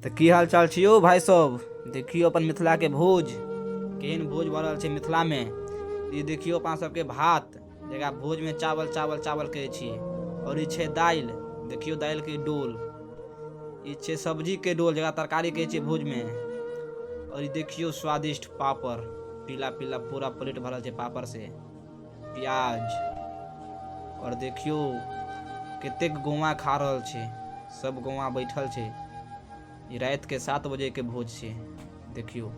तऽ की हाल चाल छै यौ भाइ सब? देखियौ अपन मिथिलाके भोज, केहन भोज भऽ रहल छै मिथिलामे। ई देखियौ अपना सबके भात, जकरा भोजमे चावल चावल चावल कहै छियै। आओर ई छै दालि, देखियौ दालिके डोल। ई छै सब्जीके डोल, जकरा तरकारी कहै छियै भोजमे। आओर ई देखियौ स्वादिष्ट पापड़, पीला पीला पूरा प्लेट भरल छै पापड़ से। प्याज, आओर देखियौ कतेक गौआँ खा रहल छै, सब गौआँ बैठल छै। ई रातिके 7 बजेके भोज छै, देखियौ।